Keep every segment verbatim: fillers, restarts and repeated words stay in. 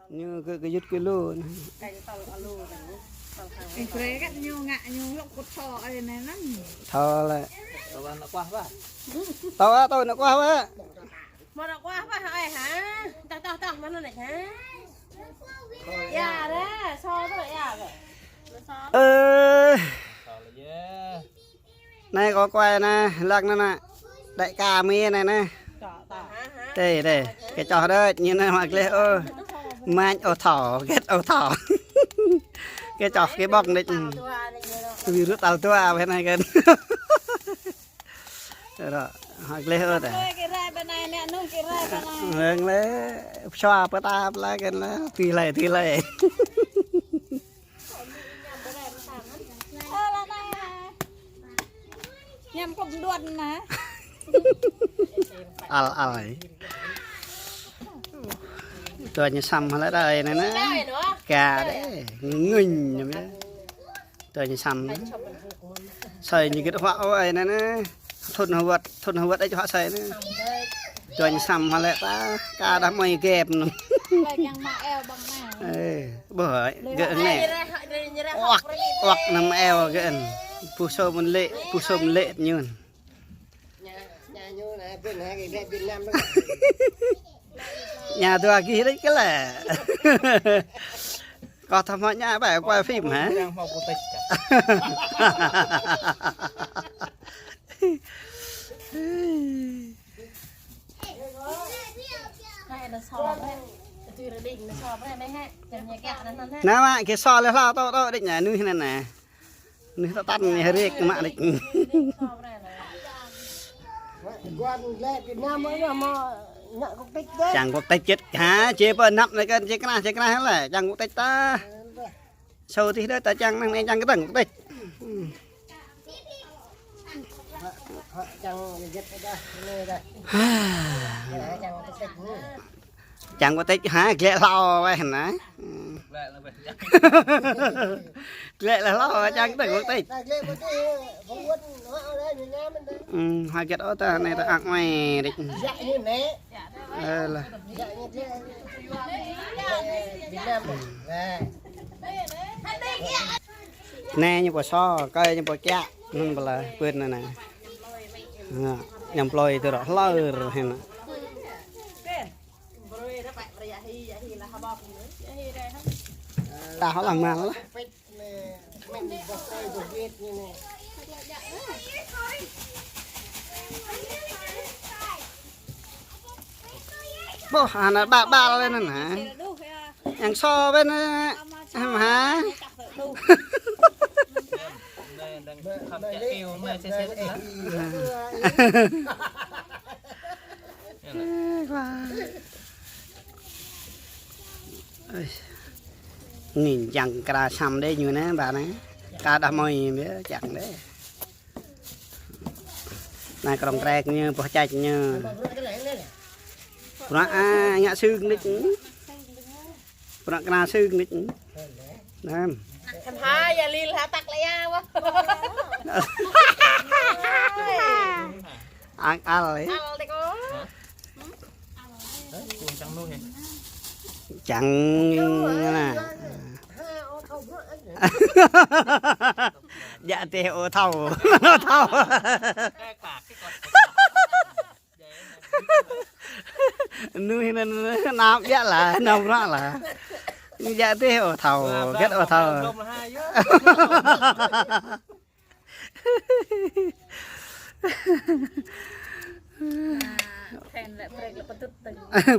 Ñu kơ, kơ yŭt kơ lu anai. Ih, brơi kơ ñu ngă ñu lŏk kŭt sô ai anai anŭn. Thâo lĕ. Tâo nă kuah bah. Tâo ah, tâo nă kuah bah. Mă nă kuah bah ai hă? Tah, tah, tah, mă nă nă hă? Ia ră, sô tơ ia ră. Ơ. Anai kâo kuai anai, lăng anai anai. Đại ca mi anai anai. Tê, tê. Kơ čoh đôč, ñu anai mă gleh ôh. Mač ôh thâo, get ôh thâo. Kơ čoh kơ ƀơ̆ng đôč. Virus tal dua, bên anai kơ. Ră, mă gleh ôh ta. Lăng lĕ, pơsua pơtap lĕ kơ lĕ, tui lĕ, tui lĕ. Ơ, lă anai hă? Ñăm kŭp đuăn hă? Al, al ai. Tui ñu săm hă lĕ đơi anai anai. Ka đê, ngŭn ñăm yơh. Tui ñu săm. Sơi ñu gĭt huă ôh ai anai anai. Thŭn hơwơ̆t, thŭn hơwơ̆t ai čuh sơi anai. Tui ñu săm hă lĕ ta, ka đah mơi gep anŭn. Ê, ƀuh ai, gơ̆ anai. Oak, oak năm eo gơ̆ anŭn. Pơsôm lĕ, pơsôm lĕ ñu. Ñu dua gih đôč kơ lĕ. Kâo thâo mă ñu ƀai quay phim hă? Anai mă, gih sô lĕ hlâo tŏ tŏ đôč anai, nuih anai anai. Nuih tơtăn anai rĕk mă đôč. Čang quốc tịch čĕt hă, či pơ anăp anai kơ, či krah, či krah lĕ, čang quốc tịch ta. Sô tih đôč ta čang năng anai čang kơtang quốc tịch. Čang quốc tịch hă, glĕ hlâo weh anai. Glĕ lĕ hlâo, čang kơtang quốc tịch. Ơ, hơget ôh ta, anai ta ang mai đôč. Ơ lah. Anai ñu pơsô, kơi ñu pơkiă, anŭn pơlă, pưt anai anai. Anai, ñăm plơi tơ rŏ hlơr hĕn. Đah lăng mal lah. Ƀuh, anai ƀă ƀă lĕ anŭn hă. Yang sô bên anai, em hă. Ơ, kua. Ơi. Ngĭn čang kra săm đê ñu anai, ƀă anai. Ka đah mơi biă čang đê. Anai krong krek ñu, boh čač ñu. Bruă a, ngă sưng đôč. Bruă kơna sưng đôč. Anŭn. Em ha, ya lil ha tak lĕ ya, wah. Ang al ya. Al tê kâo. Čang anai. Djă tê ô thâo. Ô thâo. Nuih anŭn, anŭn, anŭn, djă lah, anŭn bruă lah. Djă tê ô thâo, hơget ô thâo.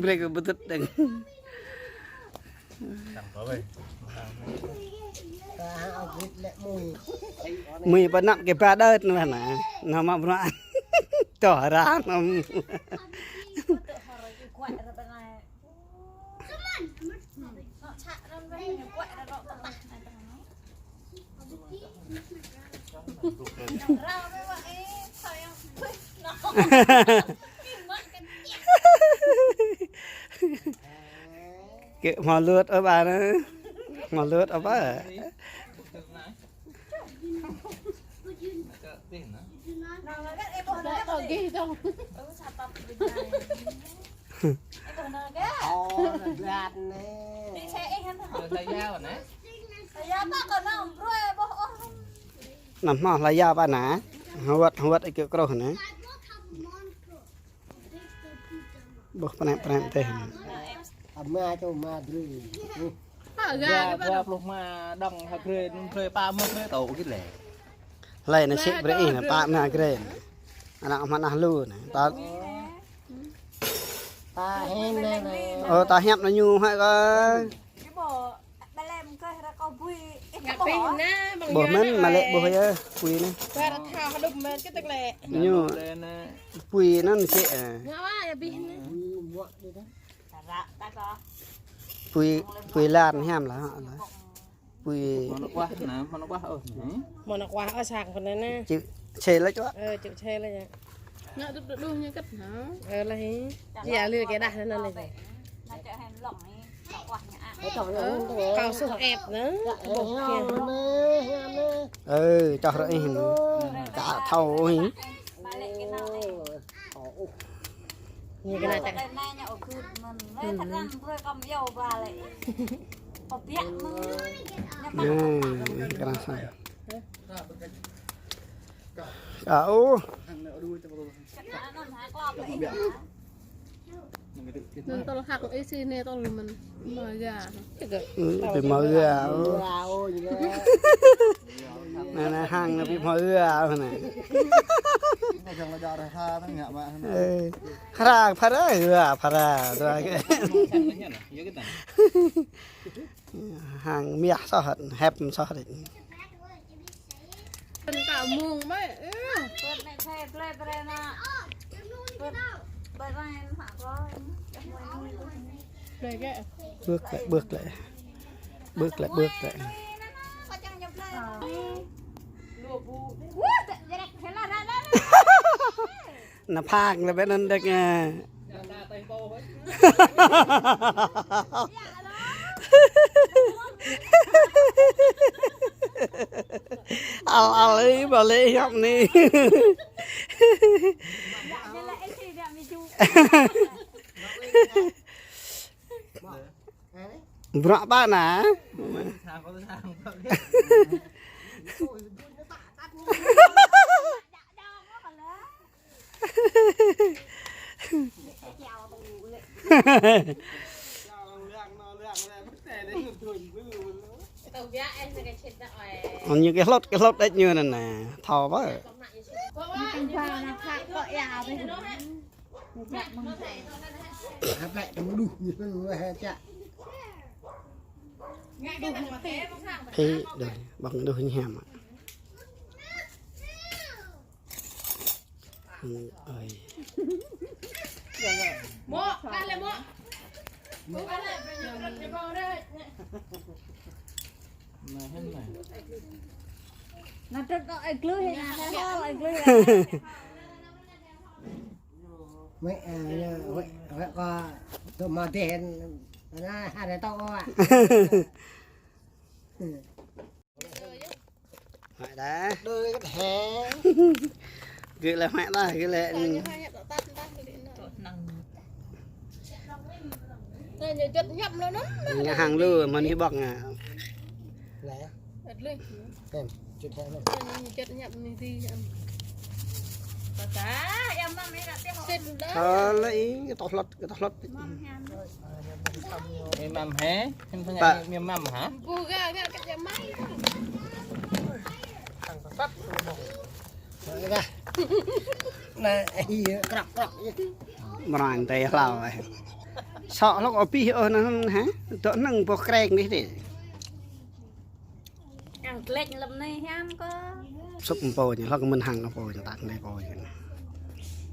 Brek pơtŭt dơ̆ng. Mui pơnăp kơ ba đơ̆t anŭn hă. Anŭn mă bruă. Tŏ ră anŭn. Kơ hmâo lŭt ôh ƀă anai. Hmâo lŭt ôh ƀă. Anăm hmâo hlơi yap anai. Hơwơ̆t, hơwơ̆t ih kơ kruh anai. Ƀuh pơnep pơnep teh. Ama čô ma drơi. Dua pluh ma dong ha drơi, anŭn drơi, pă ma drơi tŏ kit lĕ. Hlơi anai sĭ brơi ih anai, pă ma drơi. Ană mơ̆n ah lu anai. Ta. Ta hiam anai. Ơ, ta hiam anai ñu hă kơ. Ƀuh mơ̆n, mă lĕ ƀuh yơh, pui anai. Ñu pui anŭn sĭ. Pui, pui lan hiam lah, lah. Pui. Mơ̆n kuah anai, mơ̆n kuah ôh. Mơ̆n kuah ôh sang pơ anai anai. Čư̆ čê lĕ čuă. Ơ, čư̆ čê lĕ čuă. Ngă tŭ tŭ đuh ñu kĕt hă? Ơ, lah hĭ. Yă, lư kơ đah anŭn lĕ. Ơ, kâo suh ĕp anŭn. Ơ, čoh rơih anŭn. Čă thâo hĭ. Ñu kơ anai čă. Anai, kơ anai sa. Kâo. Anŭn tơl hăk ih sĭ anai tơl mơ̆n. Mơga. Ơ, ƀu mơga. Anai, anai hăng anai ƀu mơga anai. Ơ, phara, phara, phara. Hăng mơyah soh, hep soh. Ƀuh lĕ, ƀuh lĕ. Ƀuh lĕ, ƀuh lĕ. Ană phang lĕ ƀĕ anŭn đĕk. Al al ih, ƀu lĕ hiăp anai. Bruă ƀă anai. Ñu kơ hlôt, kơ hlôt đĕč ñu anŭn anai. Thâo ƀă. Phi, đuh, ƀơ̆ng đuh hiam. Ơi. Mŏ, kah lĕ mŏ. Anai hĭ anai. Anai trŭt đôč ai glưh hĭ, anai hŏ ai glưh hĭ. Mĕ, ơ, wĕ, wĕ kơ tơma deh, anai hă tŏ wă. Hmăi đa. Đơi kơ hĕ. Gơ̆ lĕ hmăi đa, gơ̆ lĕ. Ngă hăng lu, mơ̆n ih ƀŏk ngă. Lĕ. Em, čut hĕ lu. Thâo lĕ ih, kơ tŏ hlŏt, kơ tŏ hlŏt. Mơ̆n hă? Mơ̆n hă? Anai, ih, krăk, krăk, ih. Mơrang tơi hlâo, ơ. Sŏ hlŏk abih, ơ, anŭn, hă? Dŏ anŭn boh kreng dih, dih. Ang glĕč lăm anai hiam kơ. Sŭp pô ñu, hlŏk mơ̆n hăng pô ñu, tăk anai pô ñu.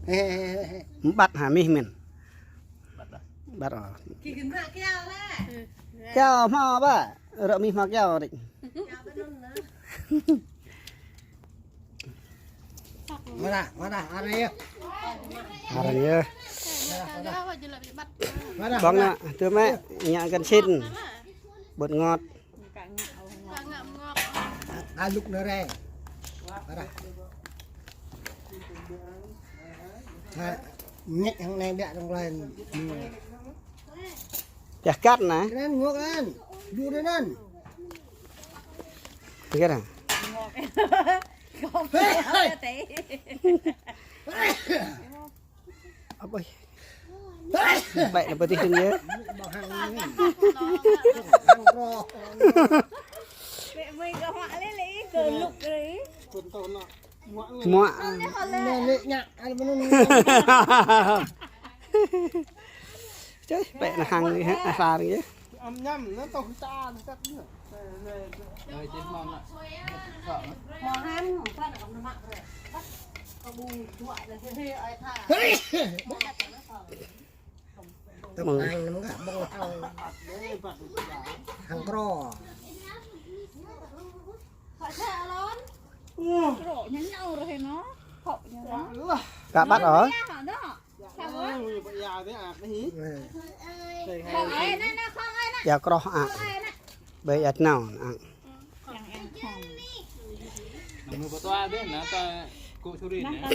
Ơ, ơ, ơ, ơ. Ƀăt hă mih mĕn. Ƀăt ôh. Kiao hmâo ƀă, rơ̆ mih hmâo kiao đĕč. Mơ̆n ah, mơ̆n ah, arăng yơh. Arăng yơh. Mơ̆n ah, mơ̆n ah. Ƀơ̆ng anai, tui mĕ, ñă kăn sĭn. Bột ngọt. Aluk nơre. Mơ̆n ah. Ha, ñĕk hăng anai biă tŏng klai. Biă kăt anai. Kơnăn ngŏk kơnăn. Lu đi năn. Tiga dah. Kok. Hei, hei. Apa? Baik, apa tisun ya? Mẹ mày có họa lên lấy cơ lục đấy. Mua. Nè, nè, nhạ, ăn bánh năn. Chơi, bẹ nó hăng đi, hả? Hăng đi. Ăn nhầm, nó tông ta, nó cắt nữa. Mò hăng, không phải là nó mặn rồi. Bắt có bu chuột là hơi hơi ai tha. Tơm ăn nó ngă ƀơ̆ng hăng. Hăng kro. Họ sẽ lon. Kro nhăn nhau rồi nó. Họ nhăn nó. Gak ƀăt ôh. Họ đó. Không á. Không ấy nè, nè, không ấy nè. Ya kroh ah. Không ấy nè. Ƀơi ăt nao ah. Yang yang không. Nang nu bơtua deh, nang ta kuk suri nè.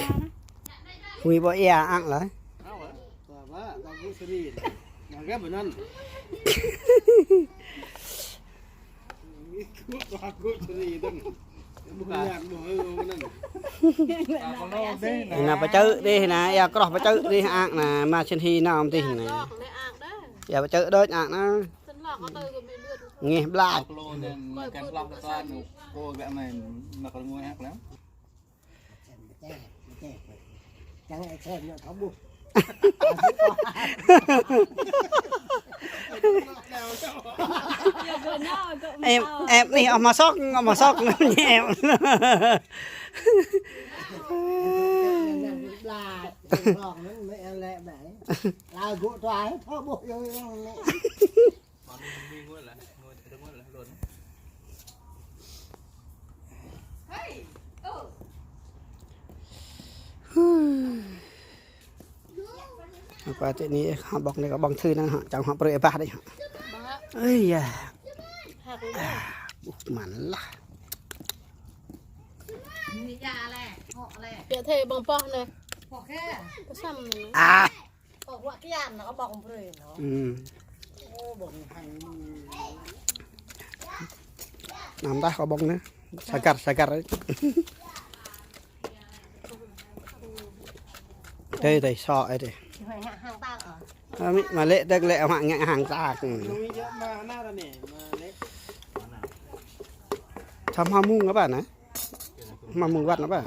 Hui ƀơi ia ang lah. Tua ba, ta kuk suri. Nang ke bơnăn. Kuk, ta kuk suri dong. Bukan. Yang bơnăn. Nă pơčơ̆ dih nă, ia kroh pơčơ̆ dih ang nă, ma sĭn hi nao dih nă. Ia pơčơ̆ đôč ang nă. Ngeh blač. Em, em ni, ơ, masuk, masuk, em. Blač, lagu tuai, thâo ƀuh yang yang nă. Apa tơ ni, ha, ƀơ̆ng ni, ƀơ̆ng thâo nă, ha, čang ha prơi ƀah dih, ha. Ơi ya. Ƀuh măn lah. Biă thê ƀơ̆ng poh nă. Pơsăm. Ah. Ơ, huă kian, nó có bông brơi nó. Ừ. Ô, bông hăng. Năm ta có bông nă. Sagar, sagar. Đây, đây, so ấy đây. Hăng, hăng ta, ờ. Ơ, mi, ma lĕ, dek lĕ, hăng, hăng ta. Lui jơ̆ ma na ra nè, ma lĕ. Tham hăng mung apa nă? Hăng mung wăt apa?